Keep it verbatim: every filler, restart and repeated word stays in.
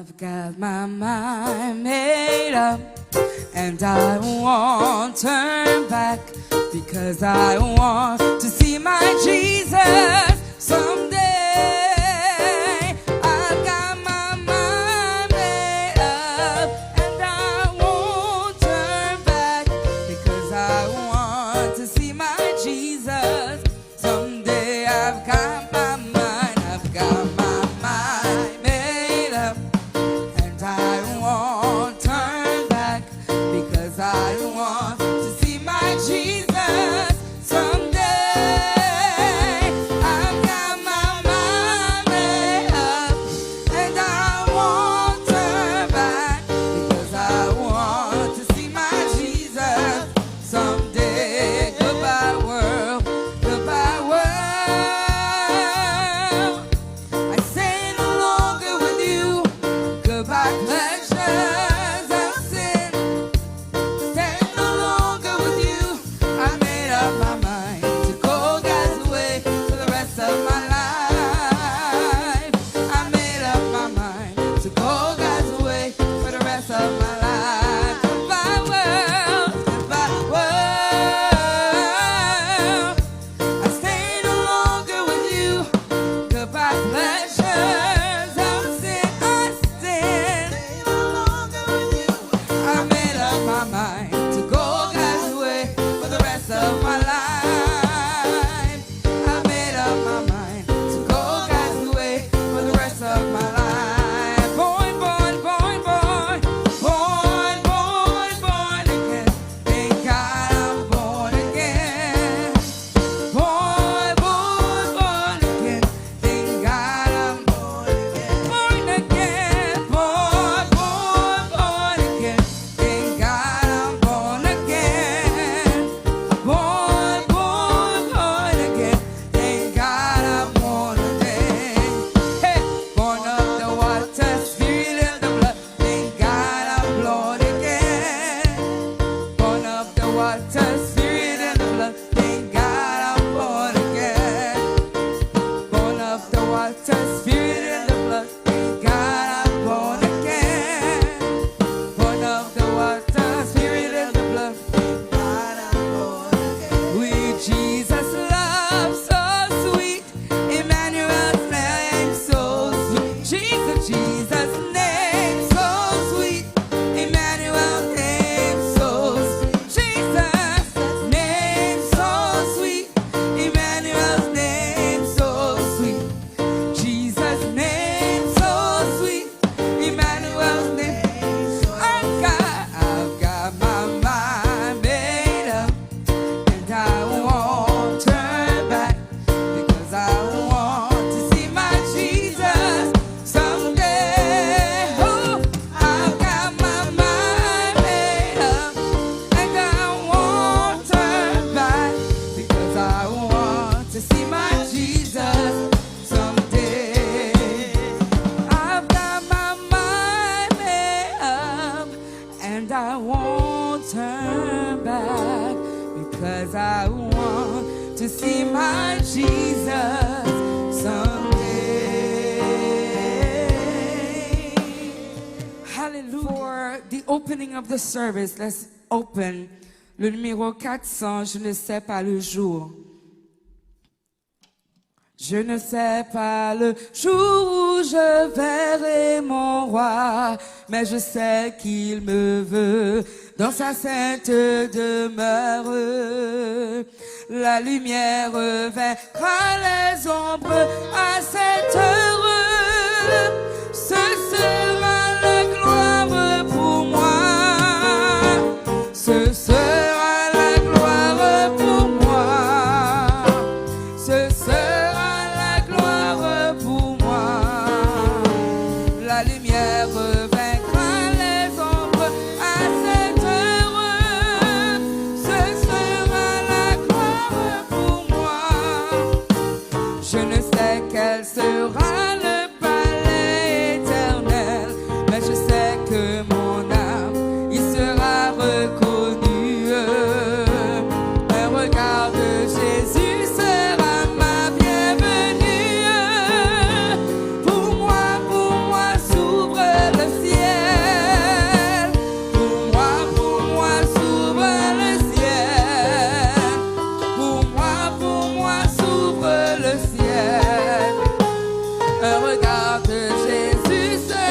I've got my mind made up, and I won't turn back, because I want to see my Jesus someday. I've got my mind made up, and I won't turn back, because I want to see my Jesus someday. I've got my mind, I've got my mind made up, and I won't turn back, because I want to see my Jesus someday. I've got my mind made up, and I won't turn back, because I want to see my Jesus someday. Goodbye, world. Goodbye, world. I stay no longer with you. Goodbye, pleasures of sin. Stay no longer with you. I made up my mind to go God's way for the rest of my life. I made up my mind to go God's way for the rest of my life. Goodbye, world. Goodbye, world. I stay no longer with you. Goodbye, pleasures of sin. I stay no longer with you. I made up my mind to go God's way for the rest of my life. I made up my mind to go God's way for the rest of my life. Born, born, born, born, born, born, born again. Thank God I'm born again. Born, born, born again. Thank God I'm born again. Born again. Born, born, born again. Thank God I'm born again. Born, born, born again. Thank God I'm born again. Hey, born of the water, spirit and the blood. Thank God I'm born again. Born of the water, spirit and the blood. Thank God I'm born again. Born of the water, spirit and the blood. Thank God I'm born again. Born of the water, spirit and the blood. Thank God I'm born again. With Jesus' love so sweet, Emmanuel's name so sweet. Jesus, Jesus' name so sweet. Emmanuel's name so sweet. Jesus' name so sweet. Emmanuel's name so sweet. Jesus' name so sweet. Emmanuel's name. I've got, I've got my mind made up, and I won't turn back, because I want to see my Jesus someday. Oh, I've got my mind made up, and I won't turn back, because I want to see my Jesus someday. I've got my mind made up, and I won't turn back, because I want to see my Jesus someday. Hallelujah. For the opening of the service, let's open le numéro quatre cents, Je ne sais pas le jour. Je ne sais pas le jour où je verrai mon roi, mais je sais qu'il me veut dans sa sainte demeure. La lumière vaincra les ombres à cette heure. Ce sera la gloire pour moi. Ce sera la gloire pour moi. Ce sera la gloire pour moi. La lumière vaincra les ombres à cette heure. Ce sera la gloire pour moi. Je ne sais quel sera le Le regard de Jésus se